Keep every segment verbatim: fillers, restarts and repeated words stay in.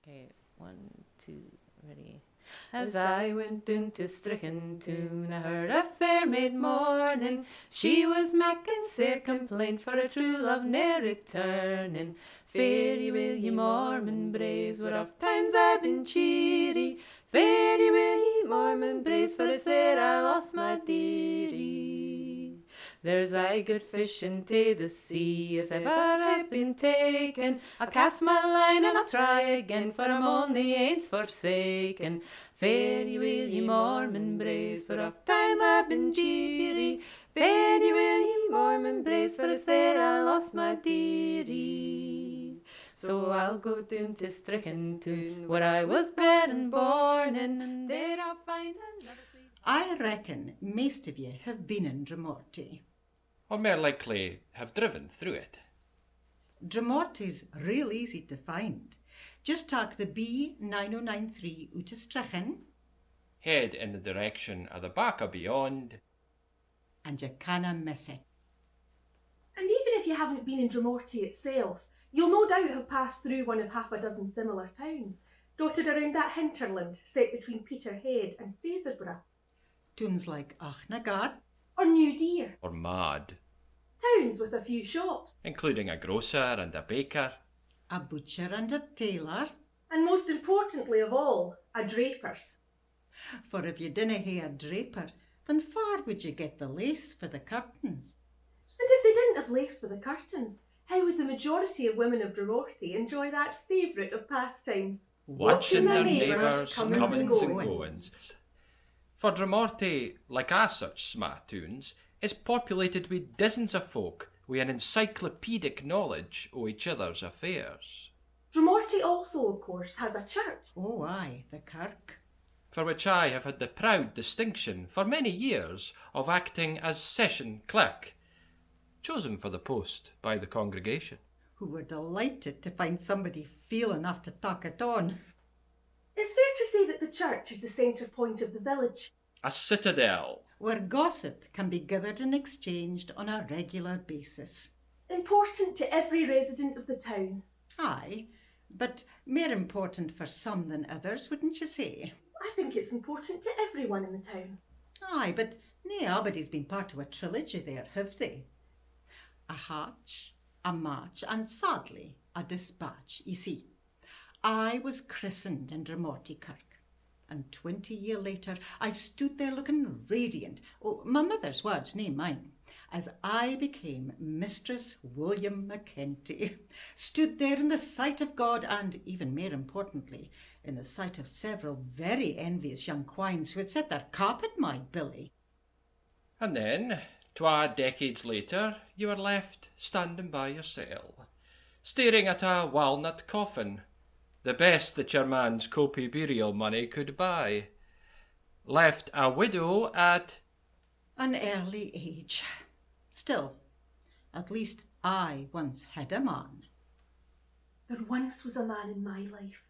Okay, one, two, ready. As I went doon to Strichen toon, I heard a fair maid mourning. She was making sair complaint for a true love ne'er returning. Fare ye weel, ye Mormon braes, where oft times I've been cheery. Fare ye weel, ye Mormon braes, for it's there I lost my dearie. There's aye good fishing tae the sea, as ever I've been taken. I'll cast my line and I'll try again, for I'm only aince forsaken. Fare ye weel, ye Mormon braes, for oft times I've been cheery. Fare ye weel, ye Mormon braes, for it's there I lost my dearie. So I'll go doon to Strichen toon, where I was bred and born, and there I'll find another sweet. I reckon maist of ye have been in Drumortie. Or mair likely, have driven through it. Drumortie's real easy to find. Just tak the B nine oh nine three oot o Strichen. Head in the direction o the bacca beyond. And ye canna miss it. And even if you haven't been in Drumortie itself, you'll no doubt have passed through one of half a dozen similar towns, dotted around that hinterland set between Peterhead and Fraserburgh. Toons like Achnagarde. Or New Deer. Or Mad. Towns with a few shops. Including a grocer and a baker. A butcher and a tailor. And most importantly of all, a draper's. For if ye dinna hae a draper, then far would ye get the lace for the curtains? And if they didn't have lace for the curtains, how would the majority of women of Drumortie enjoy that favourite of pastimes? Watching their neighbours' comings and goings. For Drumortie, like a' such sma toons, is populated wi dozens o folk wi an encyclopedic knowledge o each other's affairs. Drumortie also, of course, has a church. Oh aye, the kirk. For which I have had the proud distinction for many years of acting as session clerk, chosen for the post by the congregation. Who were delighted to find somebody feel enough to tak it on. It's fair to say that the church is the centre point of the village. A citadel. Where gossip can be gathered and exchanged on a regular basis. Important to every resident of the town. Aye, but mair important for some than others, wouldn't you say? I think it's important to everyone in the town. Aye, but nae a'body's been part o a trilogy there, have they? A hatch, a match, and sadly, a dispatch, ye see. I was christened in Drumortie Kirk, and twenty year later I stood there looking radiant, oh, my mother's words, nae mine, as I became Mistress William McEntee. Stood there in the sight of God, and even mair importantly, in the sight of several very envious young quines who had set their cap at my billy. And then, twa decades later, you were left standing by yoursel, staring at a walnut coffin, the best that your man's copey burial money could buy. Left a widow at an early age. Still, at least I once had a man. There once was a man in my life,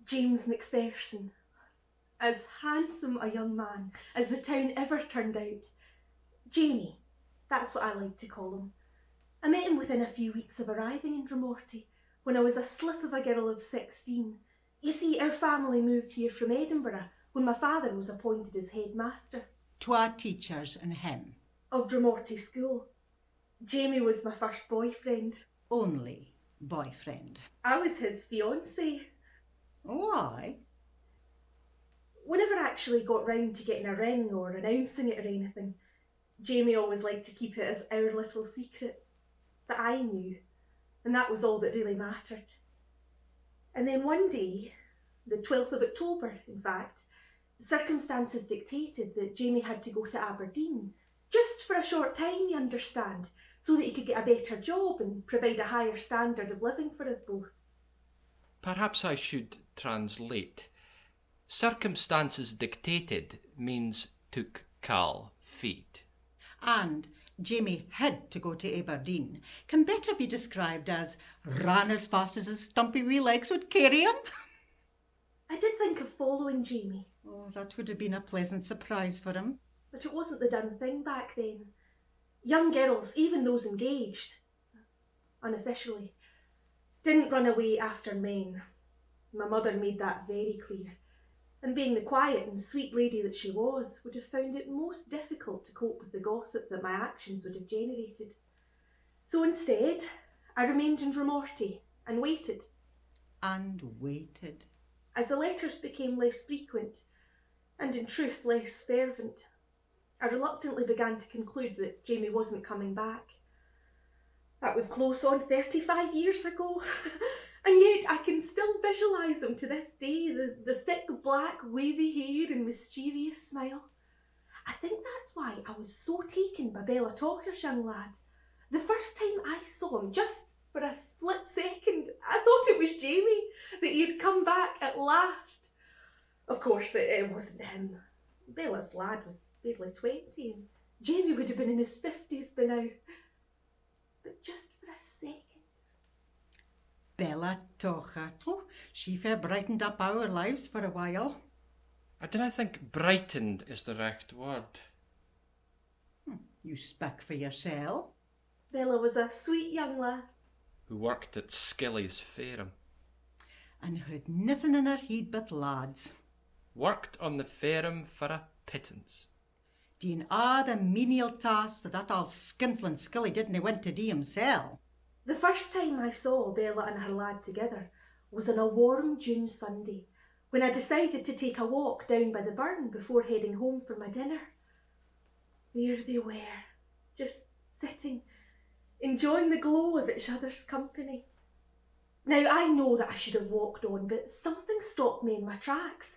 James McPherson. As handsome a young man as the town ever turned out. Jamie, that's what I like to call him. I met him within a few weeks of arriving in Drumortie, when I was a slip of a girl of sixteen. You see, our family moved here from Edinburgh when my father was appointed as headmaster. Twa teachers and him. Of Drumortie School. Jamie was my first boyfriend. Only boyfriend. I was his fiancée. Oh, aye. We never actually got round to getting a ring or announcing it or anything. Jamie always liked to keep it as our little secret that I knew, and that was all that really mattered. And then one day, the twelfth of October, in fact, circumstances dictated that Jamie had to go to Aberdeen, just for a short time, you understand, so that he could get a better job and provide a higher standard of living for us both. Perhaps I should translate. Circumstances dictated means took caul feet. And Jamie had to go to Aberdeen can better be described as ran as fast as his stumpy wee legs would carry him. I did think of following Jamie. Oh, that would have been a pleasant surprise for him. But it wasn't the done thing back then. Young girls, even those engaged, unofficially, didn't run away after men. My mother made that very clear, and being the quiet and sweet lady that she was, would have found it most difficult to cope with the gossip that my actions would have generated. So instead, I remained in Drumorty and waited. And waited. As the letters became less frequent, and in truth less fervent, I reluctantly began to conclude that Jamie wasn't coming back. That was close on thirty-five years ago, and yet I can still visualise him to this day, the, the thick black wavy hair and mysterious smile. I think that's why I was so taken by Bella Tocher's young lad. The first time I saw him, just for a split second, I thought it was Jamie, that he had come back at last. Of course, it, it wasn't him. Bella's lad was barely twenty, and Jamie would have been in his fifties by now. But just for a second. Bella Tocher. Oh, she fair brightened up our lives for a while. I dinna think brightened is the richt word. Hmm, you speak for yoursel. Bella was a sweet young lass. Who worked at Skilly's Fairm. And had nothing in her heid but lads. Worked on the fairm for a pittance. Deein a' the menial tasks that that auld skinflin Skilly didna want to dee himsel. The first time I saw Bella and her lad together was on a warm June Sunday, when I decided to take a walk down by the burn before heading home for my dinner. There they were, just sitting, enjoying the glow of each other's company. Now, I know that I should have walked on, but something stopped me in my tracks,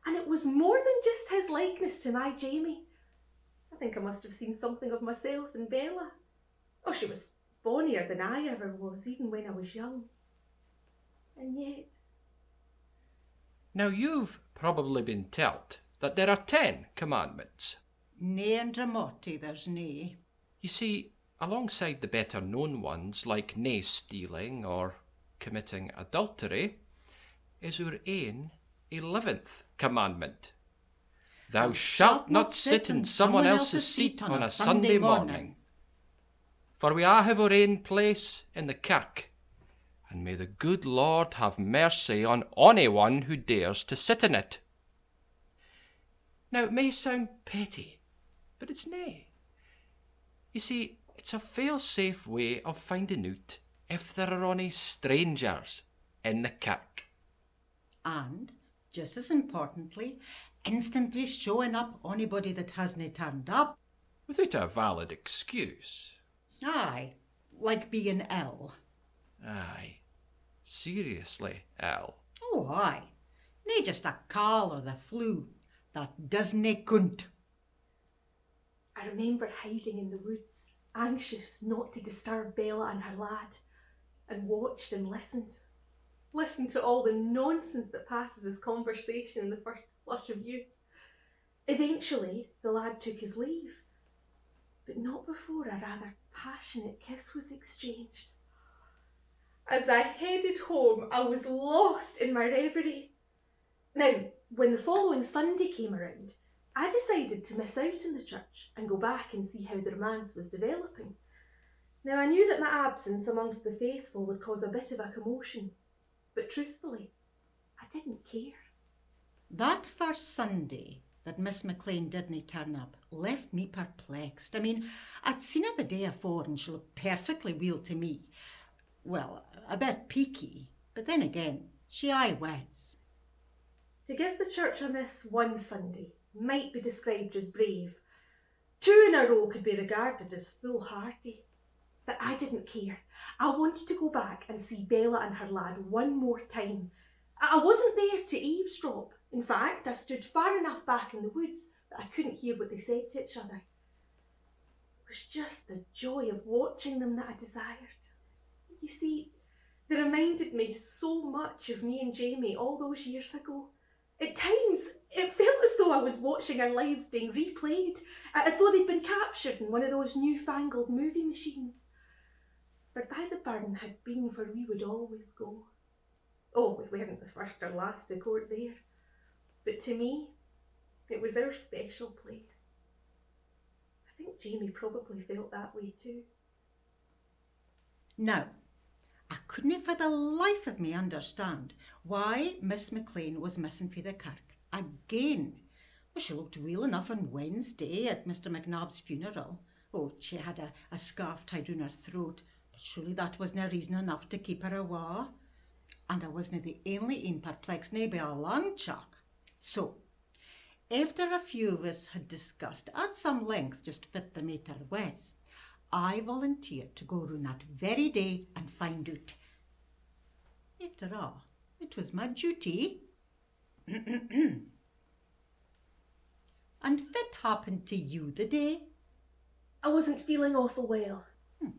and it was more than just his likeness to my Jamie. I think I must have seen something of myself in Bella. Oh, she was bonnier than I ever was, even when I was young. And yet. Now, you've probably been telt that there are ten commandments. Nae, in Drumorty there's nae. You see, alongside the better known ones like nae stealing or committing adultery, is our ain eleventh commandment. Thou shalt not sit in someone else's seat on a Sunday morning. For we a' have our ain place in the kirk, and may the good Lord have mercy on ony one who dares to sit in it. Now, it may sound petty, but it's nae. You see, it's a fail safe way of finding oot if there are ony strangers in the kirk. And, just as importantly, instantly showing up onybody that hasna turned up. Withoot a valid excuse. Aye, like being ill. Aye, seriously ill. Oh, aye. Nae just a caul or the flu, that doesna coont. I remember hiding in the woods, anxious not to disturb Bella and her lad, and watched and listened. Listened to all the nonsense that passes as conversation in the first flush of youth. Eventually, the lad took his leave, but not before a rather passionate kiss was exchanged. As I headed home, I was lost in my reverie. Now, when the following Sunday came around, I decided to miss out on the church and go back and see how the romance was developing. Now, I knew that my absence amongst the faithful would cause a bit of a commotion, but truthfully, I didn't care. That first Sunday that Miss McLean didna turn up left me perplexed. I mean, I'd seen her the day afore and she looked perfectly weel to me. Well, a bit peaky, but then again, she aye was. To give the church a miss one Sunday might be described as brave. Two in a row could be regarded as foolhardy. But I didn't care. I wanted to go back and see Bella and her lad one more time. I I wasn't there to eavesdrop. In fact, I stood far enough back in the woods that I couldn't hear what they said to each other. It was just the joy of watching them that I desired. You see, they reminded me so much of me and Jamie all those years ago. At times, it felt as though I was watching our lives being replayed, a- as though they'd been captured in one of those newfangled movie machines. For by the burn had been where we would always go. Oh, we weren't the first or last to court there, but to me, it was our special place. I think Jamie probably felt that way too. Now, I couldnae for the life of me understand why Miss MacLean was missing fae the kirk again. Well, she looked weel enough on Wednesday at Mister McNabb's funeral. Oh, she had a, a scarf tied roon her throat, but surely that wasna reason enough to keep her awa. And I wasna the only een perplexed, nae by a lang chalk. So, efter a few of us had discussed at some length just fit the matter was, I volunteered to go roon that very day and find oot. Efter aa, it was my duty. And fit happened to you the day? I wasn't feeling awful well. Hmm.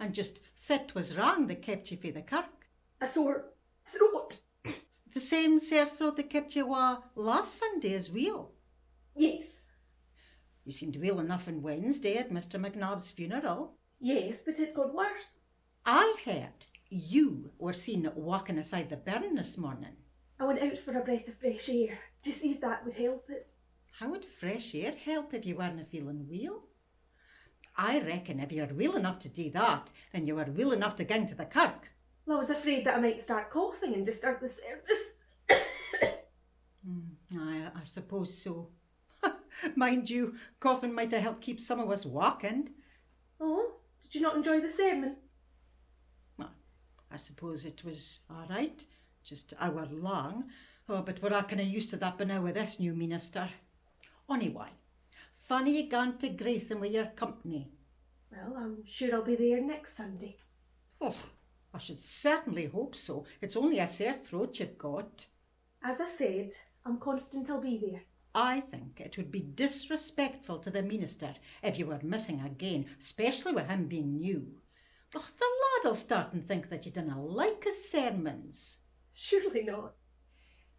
And just fit was wrang that kept ye fae the kirk? A sore throat. The same sair throat that kept ye awa last Sunday as weel? Yes. Ye seemed weel enough on Wednesday at Mister McNabb's funeral. Yes, but it got worse. I heard you were seen walking aside the burn this morning. I went out for a breath of fresh air, to see if that would help it. How would fresh air help if you weren't feeling weel? I reckon if you were weel enough to do that, then you were weel enough to gang to the kirk. Well, I was afraid that I might start coughing and disturb the service. Mm, I, I suppose so. Mind you, coughing might have helped keep some of us walking. Oh, did you not enjoy the sermon? Well, I suppose it was all right, just ower lang. Oh, but we're a' kind of used to that by now with this new minister. Onywye, fann are ye gaun to grace him with your company? Well, I'm sure I'll be there next Sunday. Oh, I should certainly hope so. It's only a sore throat you've got. As I said, I'm confident I'll be there. I think it would be disrespectful to the minister if you were missing again, especially with him being new. Och, the lad'll start and think that you dinna like his sermons. Surely not.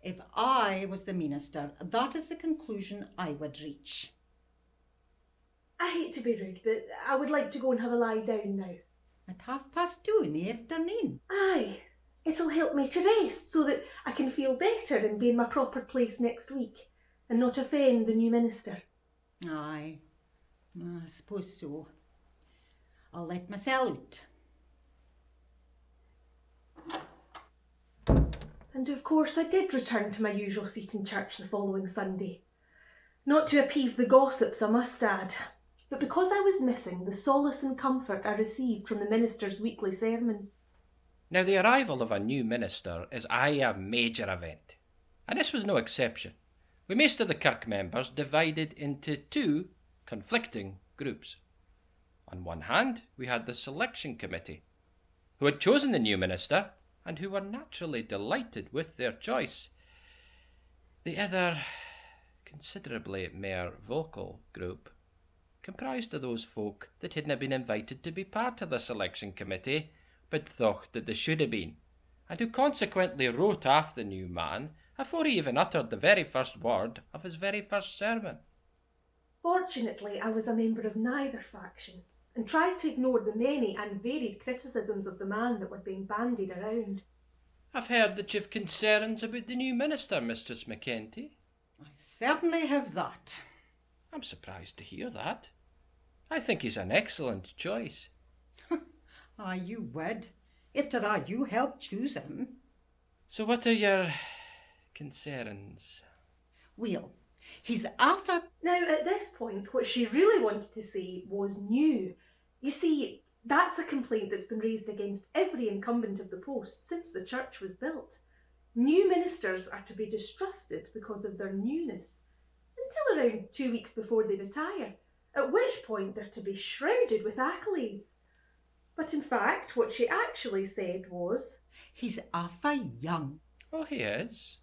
If I was the minister, that is the conclusion I would reach. I hate to be rude, but I would like to go and have a lie down now. At half past two in the afternoon? Aye. It'll help me to rest so that I can feel better and be in my proper place next week and not offend the new minister. Aye. I suppose so. I'll let mysel oot. And of course I did return to my usual seat in church the following Sunday. Not to appease the gossips, I must add, but because I was missing the solace and comfort I received from the minister's weekly sermons. Now, the arrival of a new minister is aye a major event, and this was no exception, with most of the kirk members divided into two conflicting groups. On one hand, we had the selection committee, who had chosen the new minister and who were naturally delighted with their choice. The other, considerably more vocal group comprised of those folk that hadna been invited to be part of the selection committee, but thocht that they should have been, and who consequently wrote off the new man afore he even uttered the very first word of his very first sermon. Fortunately, I was a member of neither faction, and tried to ignore the many and varied criticisms of the man that were being bandied around. I've heard that you've concerns aboot the new minister, Mistress McEntee. I certainly have that. I'm surprised to hear that. I think he's an excellent choice. Aye, you would. Efter aa you helped choose him. So what are your concerns? Weel, he's awfu— Now, at this point, what she really wanted to say was new. You see, that's a complaint that's been raised against every incumbent of the post since the church was built. New ministers are to be distrusted because of their newness, until around two weeks before they retire, at which point they're to be shrouded with accolades. But in fact, what she actually said was, he's awfu young. Oh, he is.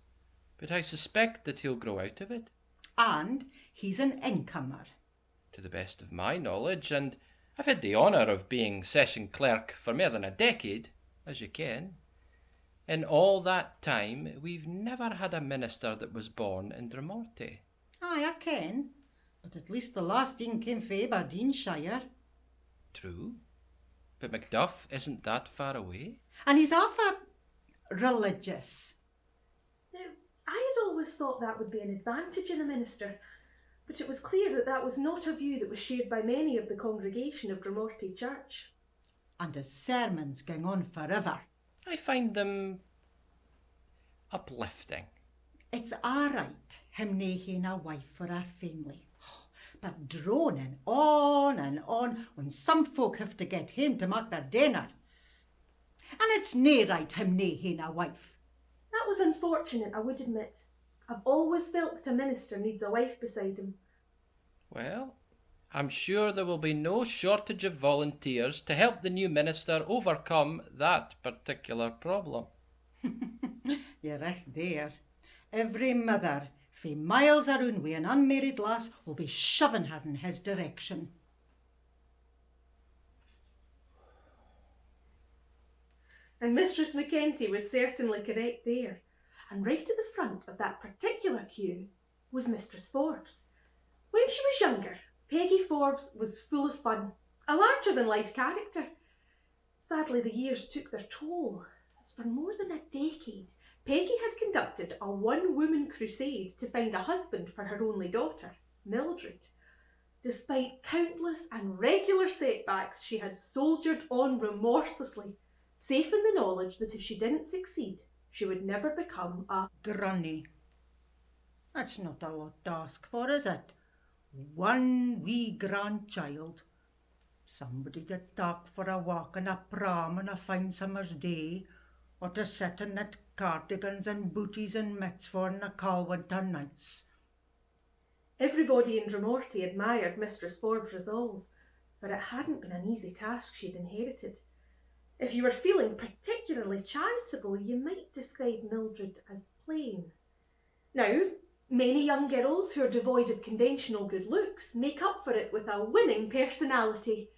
But I suspect that he'll grow out of it. And he's an incomer. To the best of my knowledge, and I've had the honour of being session clerk for more than a decade, as you ken. In all that time, we've never had a minister that was born in Drumortie. Aye, I ken. But at least the last een came fae Aberdeenshire. True. But Macduff isn't that far away. And he's awfu religious. Now, I had always thought that would be an advantage in a minister, but it was clear that that was not a view that was shared by many of the congregation of Drumortie Church. and his sermons gang on forever. I find them uplifting. It's aa right him nae haein a wife for a family, but dronin on and on when some folk have to get hame to mak their denner. And it's nae right him nae haein a wife. That was unfortunate, I would admit. I've always felt that a minister needs a wife beside him. Well, I'm sure there will be no shortage of volunteers to help the new minister overcome that particular problem. You're richt there. Every mither, fae miles aroon wi an unmarried lass, will be shoving her in his direction. And Mistress McEntee was certainly correct there. And right at the front of that particular queue was Mistress Forbes. When she was younger, Peggy Forbes was full of fun, a larger than life character. Sadly, the years took their toll, as for more than a decade, Peggy had conducted a one-woman crusade to find a husband for her only daughter, Mildred. Despite countless and regular setbacks, she had soldiered on remorselessly, safe in the knowledge that if she didn't succeed, she would never become a granny. That's not a lot to ask for, is it? One wee grandchild. Somebody to tak for a walk in a pram on a fine summer's day, or to sit and knit cardigans and booties and mitts for in the caul winter nights. Everybody in Drumortie admired Mistress Forbes' resolve, for it hadn't been an easy task she'd inherited. If you were feeling particularly charitable, you might describe Mildred as plain. Now, many young girls who are devoid of conventional good looks make up for it with a winning personality.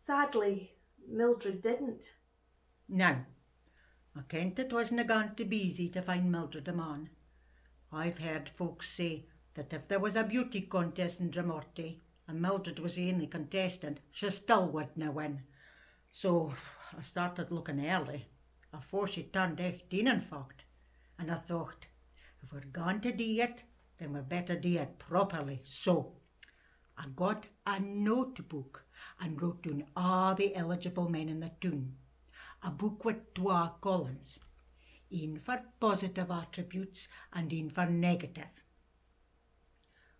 Sadly, Mildred didn't. Now, I kent it wasna gaun to be easy to find Mildred a man. I've heard folks say that if there was a beauty contest in Drumortie, and Mildred was the only contestant, she still wouldna win. So I started looking early, afore she turned eighteen in fact, and I thocht, if we're gaun to do it, then we better do it properly. So I got a notebook and wrote doon aa the eligible men in the toon. A book wi twa columns, een for positive attributes and een for negative.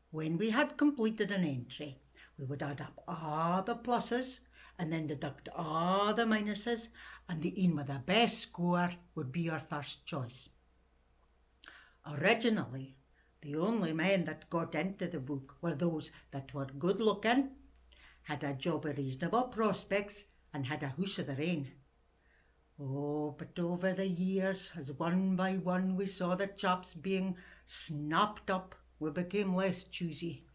When we had completed an entry, we would add up aa the pluses and then deduct aa the minuses, and the een wi the best score would be our first choice. Originally, the only men that got into the book were those that were good looking, had a job of reasonable prospects, and had a hoose of their own. Oh, but over the years, as one by one we saw the chaps being snapped up, we became less choosy.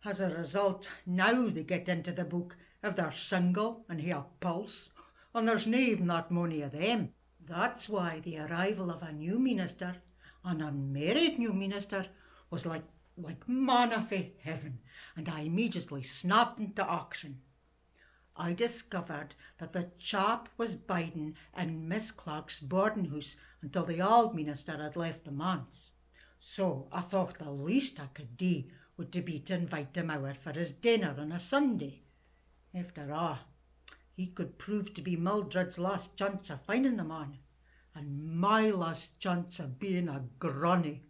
As a result, now they get into the book if they're single and hae a pulse, and there's nae even that mony of them. That's why the arrival of a new minister, an unmarried new minister, was like, like manna fae heaven, and I immediately snapped into action. I discovered that the chap was biding in Miss Clark's boarding hoose until the auld minister had left the manse. So I thocht the least I could do would to be to invite him ower for his dinner on a Sunday. Efter aa, he could prove to be Mildred's last chance o finding the man, and my last chance o being a granny.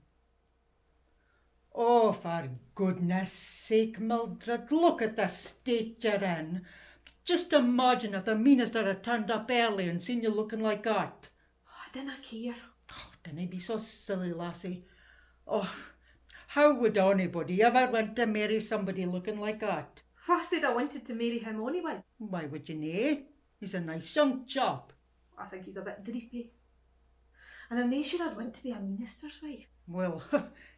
Oh, for goodness sake, Mildred, look at the state you're in. Just imagine if the meenister had turned up early and seen you looking like that. Oh, I dinna care. Oh, dinna be so silly, lassie. Oh, how would onybody ever want to marry somebody looking like that? Fa said I wanted to marry him onyway? Why would you nae? He's a nice young chap. I think he's a bit dreepy. And I'm nae sure I'd want to be a meenister's wife. Well,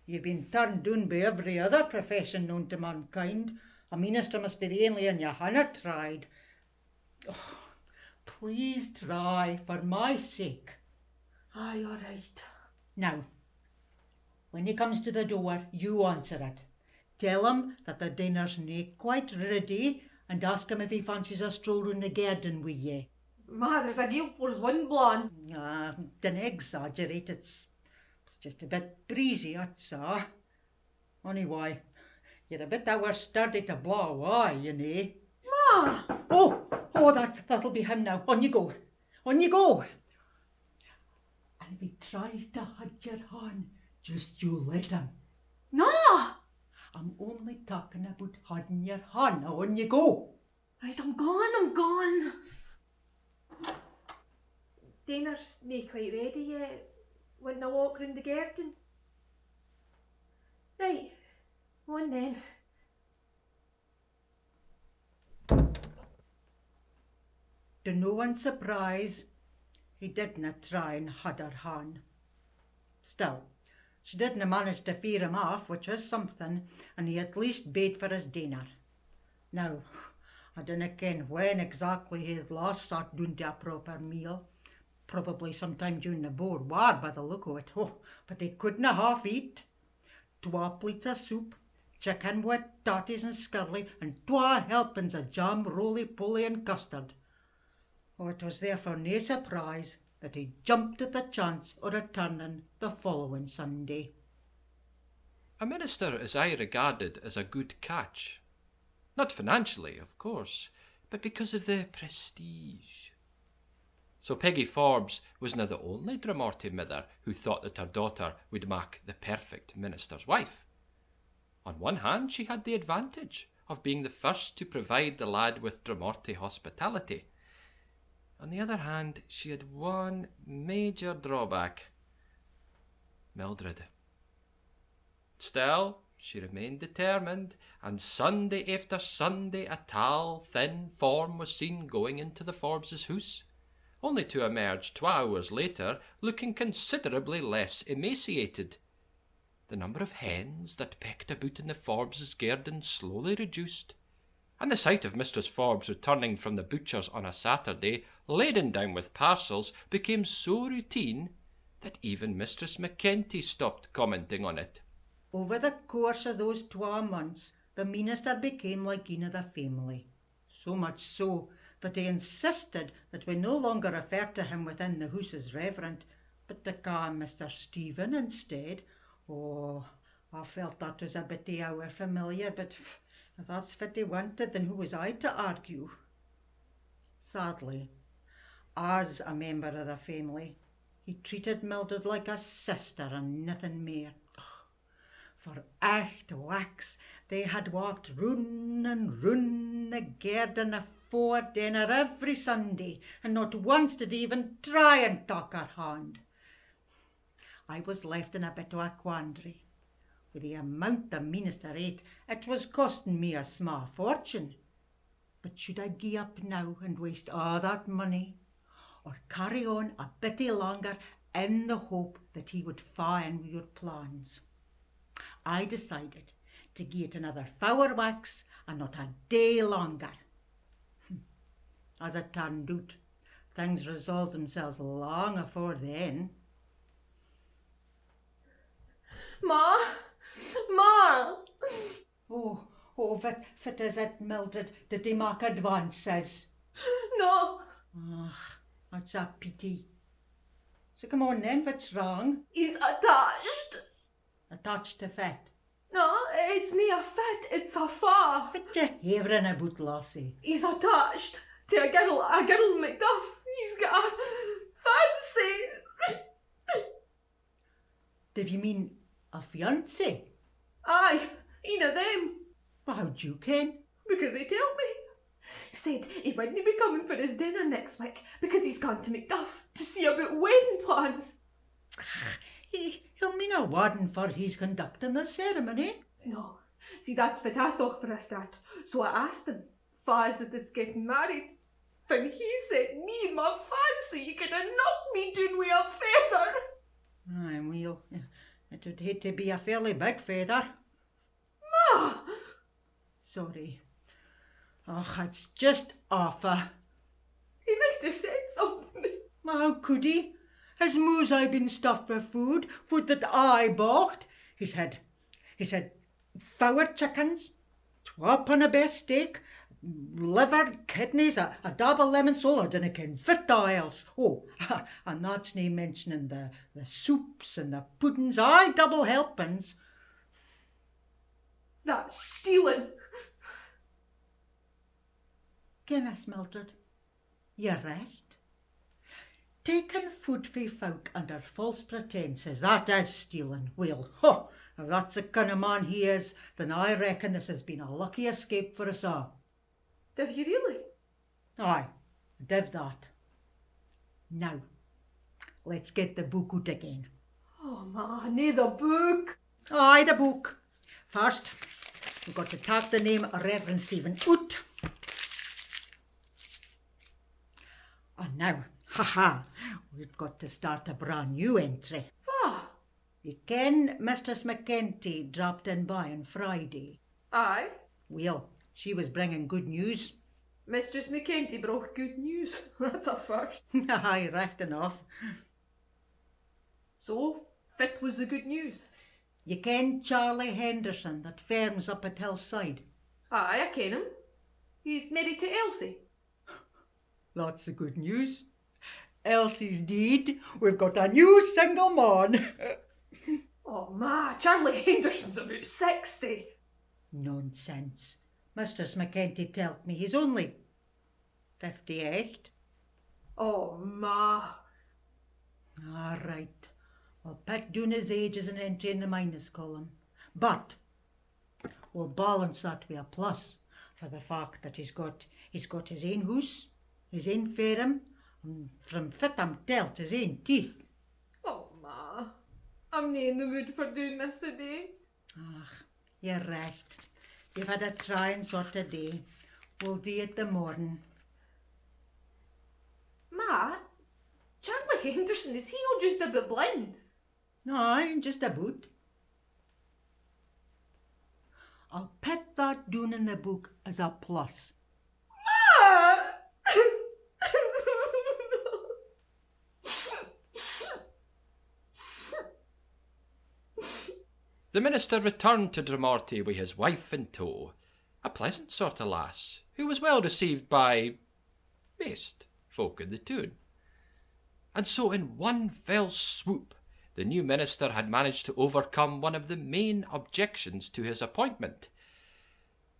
you've been turned doon by every other profession known to mankind. A meenister must be the only ane you hanna tried. Oh, please try, for my sake. Aye, all right. Now, when he comes to the door, you answer it. Tell him that the dinner's nae quite ready, and ask him if he fancies a stroll roon the gairden wi ye. Ma, there's a gale force wind blawing. Ah, dinna exaggerate, it's, it's just a bit breezy, that's aa. Onywye, you're a bit ower sturdy to blaw awa, you know. Ma, Ah! Oh, oh, that, that'll be him now. On you go. On you go. And if he tries to hide your hand, just you let him. No! I'm only talking about hiding your hand. Now on you go. Right, I'm gone, I'm gone. Dinner's nae quite ready yet. Want a walk round the garden? Right, on then. To no one's surprise, he didna try and hide her hand. Still, she didna manage to fear him off, which was something, and he at least paid for his dinner. Now, I dinna ken when exactly he had last sat doon to a proper meal, probably sometime during the Boer War by the look o it, oh, but he couldna half eat. Twa plates o soup, chicken wi tatties and skirlie, and twa helpings o jam, roly poly and custard. Oh, it was therefore nae surprise that he jumped at the chance o returning the following Sunday. A minister is aye regarded as a good catch. Not financially, of course, but because of the prestige. So Peggy Forbes wasna the only Drumorty mither who thought that her daughter would mak the perfect minister's wife. On one hand, she had the advantage of being the first to provide the lad with Drumorty hospitality. On the other hand, she had one major drawback. Mildred. Still, she remained determined, and Sunday efter Sunday a tall, thin form was seen going into the Forbeses' hoose, only to emerge twa hours later looking considerably less emaciated. The number of hens that pecked aboot in the Forbeses' gairden slowly reduced, and the sight of Mistress Forbes returning from the butcher's on a Saturday, laden down with parcels, became so routine that even Mistress McEntee stopped commenting on it. Over the course o those twa months, the meenister became like ane o the faimily. So much so that he insisted that we no longer refer to him within the hoose as Reverend, but to ca him Mister Stephen instead. Oh, I felt that was a bittie ower familiar, but if that's fit he wanted, then who was I to argue? Sadly, as a member o the faimily, he treated Mildred like a sister and naething mair. For echt weeks they had walked roon and roon the gairden afore denner every Sunday, and not once did he even try and tak her hand. I was left in a bit o a quandary. Wi the amount the meenister ate, it was costing me a sma fortune. But should I gie up now and waste a' that money, or carry on a bittie longer in the hope that he would fa in wi oor plans? I decided to gie it another fower weeks and not a day longer. As it turned oot, things resolved themselves lang afore then. Ma! Ma! Oh, oh, fit, fit is it, Mildred? Did he mak advances? No. Ah, that's a peety. So come on then, fit's wrang? He's attached. Attached to fit? No, it's nae a fit, it's a fa. Fit you havering aboot, lassie? He's attached to a girl, a girl McDuff. He's got a fancy. Div you mean a fiancé? Aye, ane o them. But how'd you ken? Because he telt me. He said he wouldnae be coming for his dinner next week because he's gone to McDuff to see aboot wedding plans. He, he'll mean a waddin for he's conducting the ceremony. No, see, that's fit I thocht for a start. So I asked him, fa is it that's getting married? Fan he said me, my fancy, you could have knocked me doon wi a feather. Aye, weel, it would hae to be a fairly big feather. Ma! Sorry. Och, it's just awfu. He micht have said something. Ma, how could he? His moo's aye been stuffed wi food, food that I bocht. He's had, he's had fower chickens, twa pun o beef steak, liver, kidneys, a, a dab o lemon sole, I dinna ken fit else. Oh, and that's nae mentioning the, the soups and the puddings, aye, double helpings. That's stealing. Goodness, Mildred, you're right. Taking food fae folk under false pretences, that is stealing. Weel, ho, if that's the kind of man he is, then I reckon this has been a lucky escape for us a'. Div you really? Aye, div that. Now, let's get the book oot again. Oh, ma, nae the book. Aye, the book. First, we've got to tak the name of Reverend Stephen oot. And now, ha ha, we've got to start a brand new entry. Fa? You ken Mistress McEntee dropped in by on Friday? Aye. Weel, she was bringing good news. Mistress McEntee brought good news. That's a first. Aye, richt enough. So, fit was the good news? You ken Charlie Henderson that ferms up at Hillside? Aye, I ken him. He's married to Elsie. That's the good news. Elsie's deid. We've got a new single man. Oh, ma, Charlie Henderson's aboot sixty. Nonsense. Mistress McEntee telt me he's only fifty-eight. Oh, ma. All right. I'll pit doon his age as an entry in the minus column. But we'll balance that wi a plus for the fact that he's got, he's got his ain hoose, his ain ferm, and from fit I'm telt, his ain teeth. Oh, ma, I'm nae in the mood for doon this a-day. Ah, you're richt. You've had a trying sort of day. We'll dee it the morn. Ma, Charlie Henderson, is he no just aboot blind? Aye, just aboot. I'll pit that doon in the book as a plus. Ma! The minister returned to Drumortie wi his wife in tow, a pleasant sort o lass, who was well received by maist folk in the toon. And so in one fell swoop, the new minister had managed to overcome one of the main objections to his appointment.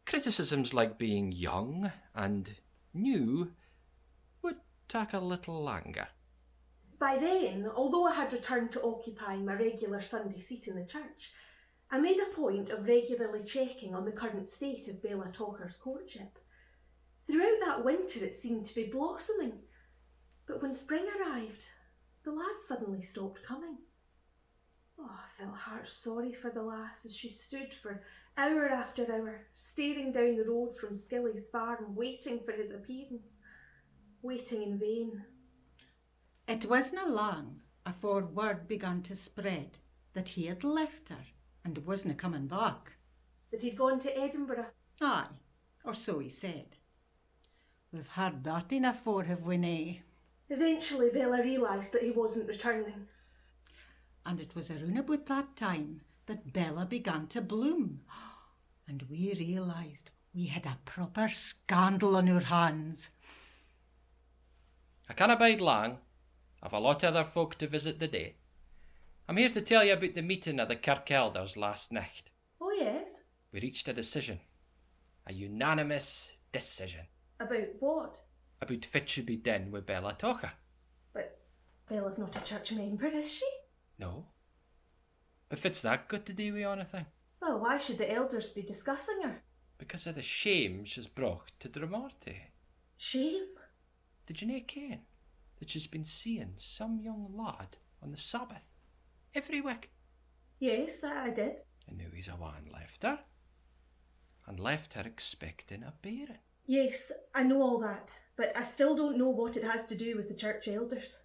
Criticisms like being young and new would take a little longer. By then, although I had returned to occupying my regular Sunday seat in the church, I made a point of regularly checking on the current state of Bella Tocher's courtship. Throughout that winter it seemed to be blossoming, but when spring arrived, the lad suddenly stopped coming. Oh, I felt heart sorry for the lass as she stood for hour after hour, staring down the road from Skilly's farm, waiting for his appearance, waiting in vain. It wasna lang afore word began to spread that he had left her and wasna coming back. That he'd gone to Edinburgh. Aye, or so he said. We've heard that enough afore, have we nae? Eventually, Bella realised that he wasn't returning. And it was aroon aboot that time that Bella began to bloom, and we realised we had a proper scandal on oor hands. I canna bide lang. I've a lot o other folk to visit the day. I'm here to tell you aboot the meeting o the kirk elders last nicht. Oh, yes. We reached a decision. A unanimous decision. About what? About fit should be done wi Bella Tocher. But Bella's not a church member, is she? No. But fit's that got to do wi onything? Well, why should the elders be discussing her? Because o the shame she's brocht to Drumortie. Shame? Did you nae ken that she's been seeing some young lad on the Sabbath every week? Yes, I, I did. And noo he's awa and left her, and left her expecting a bairn. Yes, I know all that, but I still don't know what it has to do with the church elders.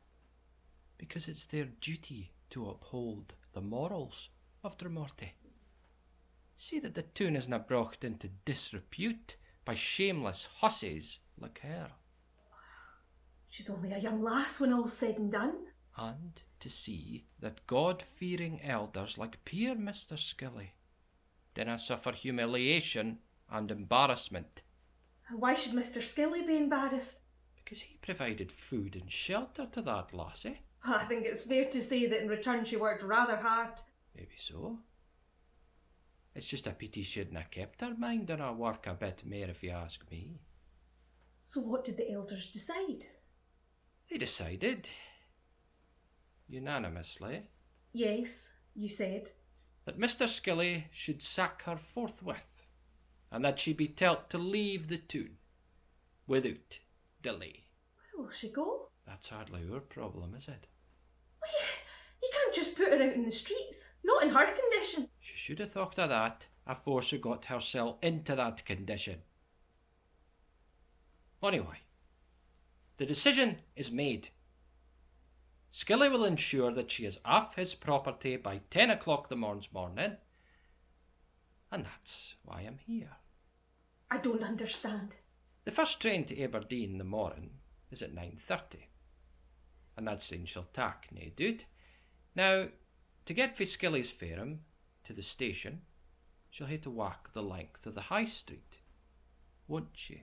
Because it's their duty to uphold the morals of Drumortie. See that the toon isna brocht into disrepute by shameless hussies like her. She's only a young lass when all's said and done. And to see that God-fearing elders like peer Mister Skilly dinna suffer humiliation and embarrassment. Why should Mister Skilly be embarrassed? Because he provided food and shelter to that lassie. I think it's fair to say that in return she worked rather hard. Maybe so. It's just a peety she shouldna kept her mind on her work a bit mair, if you ask me. So what did the elders decide? They decided, unanimously, yes, you said, that Mister Skilly should sack her forthwith, and that she be telt to leave the toon withoot delay. Where will she go? That's hardly oor problem, is it? Well, you, you can't just put her out in the streets, not in her condition. She should have thocht o that afore she got hersel into that condition. Onywye, the decision is made. Skilly will ensure that she is aff his property by ten o'clock the morn's morning, and that's why I'm here. I don't understand. The first train to Aberdeen the morning is at nine thirty, and that's syne she'll tak, nae doot. Now, to get fae Skilly's Fairham to the station, she'll hae to walk the length o the High Street, won't she?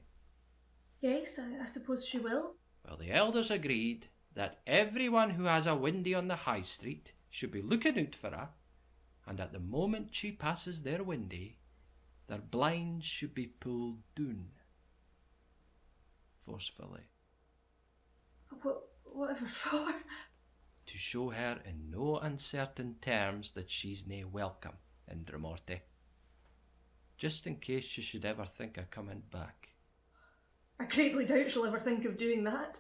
Yes, I, I suppose she will. Well, the elders agreed that everyone who has a windy on the High Street should be looking oot for her, and at the moment she passes their windy, their blinds should be pulled doon. Forcefully. What, whatever for? To show her in no uncertain terms that she's nae welcome in Drumortie. Just in case she should ever think o coming back. I greatly doubt she'll ever think of doing that.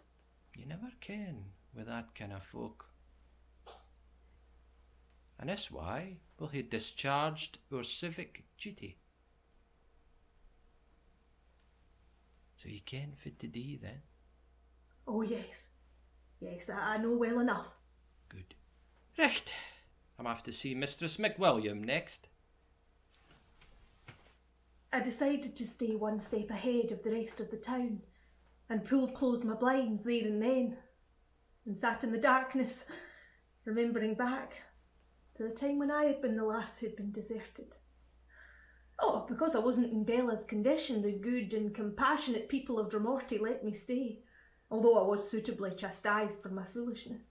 You never ken wi that kind o folk. And this wye we'll hae discharged oor civic duty. So you ken fit to do then? Oh yes. Yes, I, I know well enough. Good. Richt. I'm aff to see Mistress McWilliam next. I decided to stay one step ahead of the rest of the town, and pulled close my blinds there and then, and sat in the darkness, remembering back to the time when I had been the lass who'd been deserted. Oh, because I wasn't in Bella's condition, the good and compassionate people of Drumortie let me stay, although I was suitably chastised for my foolishness.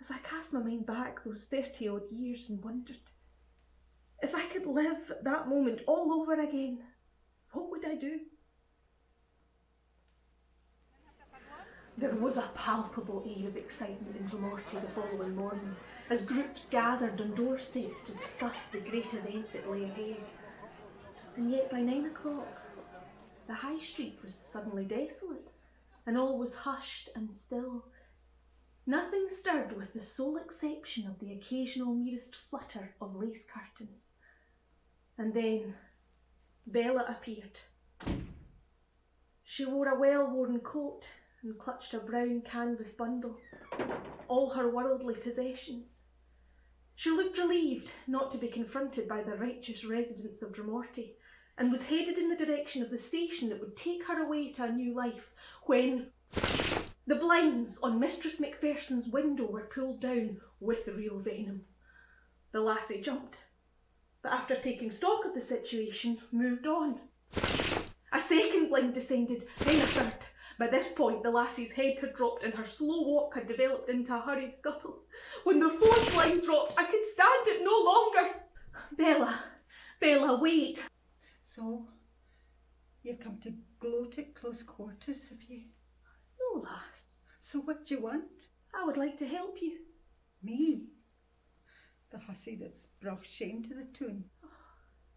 As I cast my mind back those thirty odd years and wondered, if I could live that moment all over again, what would I do? There was a palpable air of excitement in Drumortie the following morning, as groups gathered on doorsteps to discuss the great event that lay ahead. And yet by nine o'clock, the High Street was suddenly desolate, and all was hushed and still. Nothing stirred with the sole exception of the occasional merest flutter of lace curtains. And then Bella appeared. She wore a well-worn coat and clutched a brown canvas bundle, all her worldly possessions. She looked relieved not to be confronted by the righteous residents of Drumortie, and was headed in the direction of the station that would take her away to a new life, when the blinds on Mistress McPherson's window were pulled down with real venom. The lassie jumped, but after taking stock of the situation, moved on. A second blind descended, then a third. By this point, the lassie's head had dropped and her slow walk had developed into a hurried scuttle. When the fourth blind dropped, I could stand it no longer. Bella, Bella, wait. So, you've come to gloat at close quarters, have you? No, lass. So what do you want? I would like to help you. Me? The hussy that's brought shame to the toon.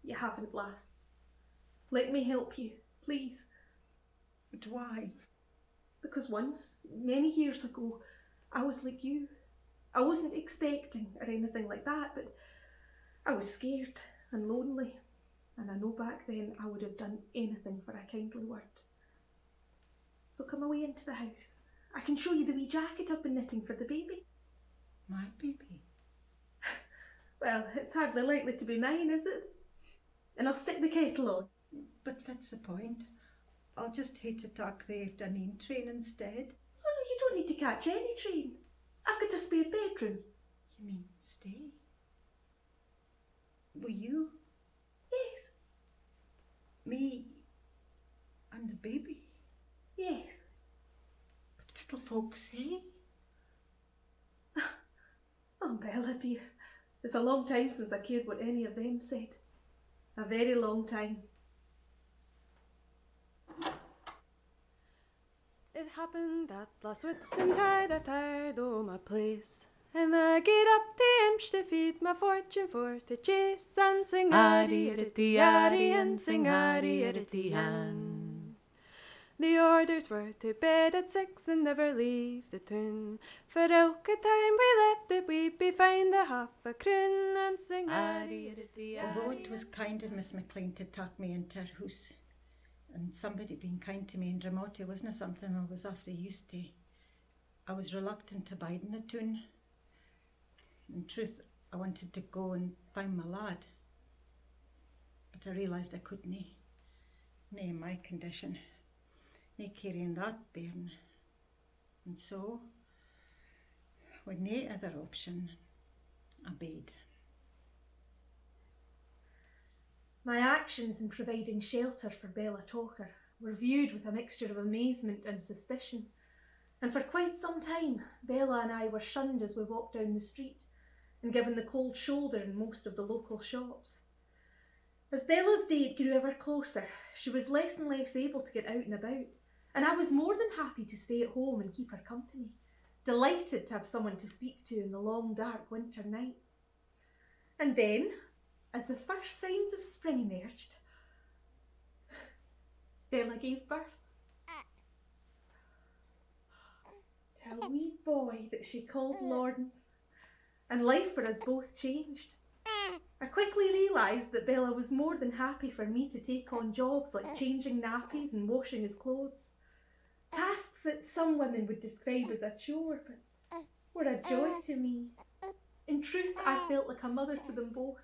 You haven't, lass. Let me help you, please. But why? Because once, many years ago, I was like you. I wasn't expecting or anything like that, but I was scared and lonely, and I know back then I would have done anything for a kindly word. So come away into the house. I can show you the wee jacket I've been knitting for the baby. My baby? Well, it's hardly likely to be mine, is it? And I'll stick the kettle on. But fit's the point? I'll just hae to tak the aifternoon train instead. Oh no, you don't need to catch any train. I've got a spare bedroom. You mean stay? Wi you? Yes. Me and the baby? Yes. But fit'll folk say? Oh, Bella dear, it's a long time since I cared what any of them said. A very long time. Happened that last Whitsunday that I tired o my place, and I gaed up to Inch to feed my fortune for to chase, and sing Harry, Harry, Harry, and sing Harry, Harry, Harry. The orders were to bed at six and never leave the toon, for ilka time we left it we'd be fined a half a croon, and sing Harry, Harry, Harry. Although it was kind of Miss MacLean to tak me into her hoose, and somebody being kind to me in Drumotty wasna something I was after used to, I was reluctant to bide in the toon. In truth, I wanted to go and find my lad, but I realised I couldnae, nae in my condition, nae carrying that bairn. And so, with nae other option, I bade. My actions in providing shelter for Bella Tocher were viewed with a mixture of amazement and suspicion, and for quite some time Bella and I were shunned as we walked down the street, and given the cold shoulder in most of the local shops. As Bella's date grew ever closer, she was less and less able to get out and about, and I was more than happy to stay at home and keep her company, delighted to have someone to speak to in the long, dark winter nights. And then, as the first signs of spring emerged, Bella gave birth to a wee boy that she called Lawrence, and life for us both changed. I quickly realised that Bella was more than happy for me to take on jobs like changing nappies and washing his clothes. Tasks that some women would describe as a chore, but were a joy to me. In truth, I felt like a mother to them both,